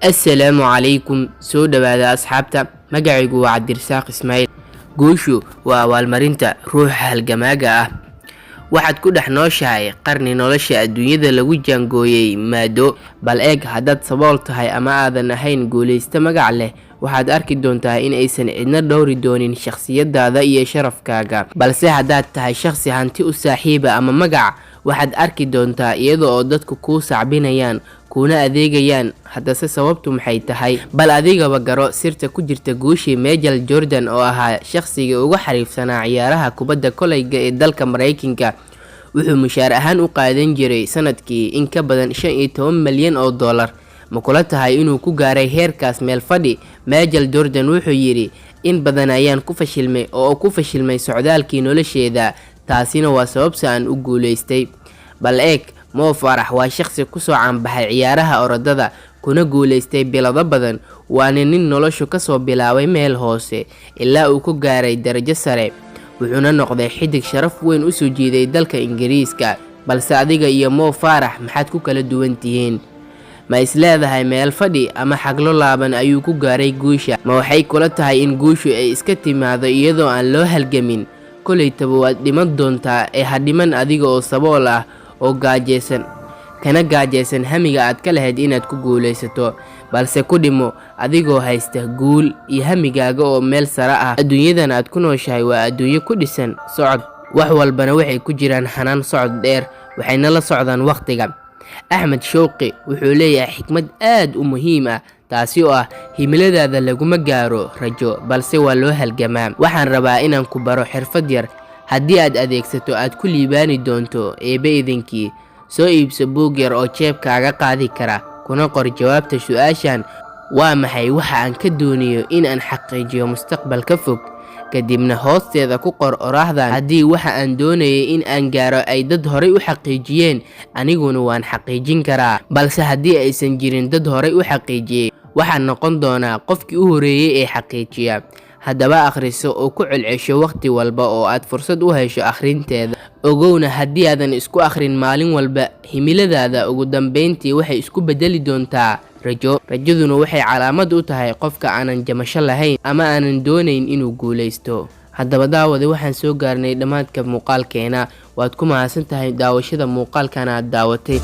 Assalaamu calaykum. Soo dhowaada asxaabta. Magacaygu waa Cabdirasaaq Ismaaciil. Guushu waa abaalmarinta ruuxa halgamaaga ah. Waxaad ku dhex nooshahay qarni nolosha adduunyada lagu jaangooyay maado. Bal eeg, haddaad sabool tahay ama aadan ahayn guulayste magac leh, waxaad arki doontaa in aysan cidna dhowri doonin shakhsiyadaada iyo sharafkaaga. Balse haddaad tahay shakhsi hanti u saaxiiba ama magac, waxaad arki doontaa iyada oo dadku kuu sacbinayaan kuuna adeegayaan. Haddase sababtu maxay tahay? Bal adigaba garo sirta ku jirta guushii Michael Jordan, oo ahaa shakhsigii ugu xariifsanaa ciyaaraha kubadda kolayga ee dalka Mareykanka. Wuxuu mushaar ahaan u qaadan jiray sanadkii in ka badan 15 malyan oo dollar. Ma kula tahay inuu ku gaaray heerkaas meel fadhi? Michael Jordan wuxuu yidhi: "In badan ayaan ku fashilmay oo ku fashilmay socdaalkii nolosheeda, taasina waa sababta aan u guulaystay." Bal eeg, Mo Faarax waa shakhsi kusoo caanbaxay ciyaaraha orodada kuna guulaystay bilado badan. Waana nin noloshu kasoo bilaabay meel hoose ilaa uu ku gaaray darajo sare, wuxuuna noqday xidig sharaf weyn usoo jiiday dalka Ingiriiska. Balse adiga iyo Mo Faarax maxaad ku kala duwan tihiin? Ma isleedahay meel fadhi ama xaglo laaban ayuu ku gaaray guusha? Ma waxay kula tahay in guushu ay iska timaado iyadoo aan loo halgamin? Kolaytaba waad dhiman doontaa, ee ha dhiman adiga oo sabool ah oo gaajaysan, kana gaajaysan hamiga aad ka lahayd inaad ku guulaysato, balse ku dhimo adigoo haysta guul iyo hamigaaga oo meel sare ah. Adduunyadan aad ku nooshahay waa adduunyo ku dhisan socod. Wax walbana waxay ku jiraan xanaan socod dheer, waxayna la socdaan wakhtiga. Axmed Showqi wuxuu leeyahay xikmad aad u muhiim ah, taasi oo ah: "Himiladaada laguma gaaro rajo, balse waa loo halgamaa." Waxaan rabaa inaan ku baro xirfad yar, haddii aad adeegsato aad ku liibaani doonto Eebbe idinkii. Soo iibso buug yar oo jeebkaaga qaadi kara, kuna qor jawaabta su-aashan: "Waa maxay waxa aan ka doonayo in aan xaqiijiyo mustaqbalka fog?" Kadibna hoosteeda ku qor oraahdan: "Haddii waxa aan doonayay in aan gaaro ay dad horay u xaqiijiyeen, aniguna waan xaqiijin karaa. Balse haddii aysan jirin dad horay u xaqiijiyey, waxaan noqon doonaa qofkii u horeeyey ee xaqiijiya." Haddaba akhriso oo ku celcesho wakhti walba oo aad fursad u hesho akhrinteeda. Ogowna, haddii aadan isku akhrin maalin walba, himiladaada ugu dambeyntii waxay isku bedeli doontaa rajo. Rajaduna waxay calaamad u tahay qofka aanan jamasho lahayn ama aanan doonayn inuu guulaysto. Haddaba daawade, waxaan soo gaarnay dhammaadka muuqaalkeena. Waad ku mahadsan tahay daawashada muuqaalkan aad daawatay.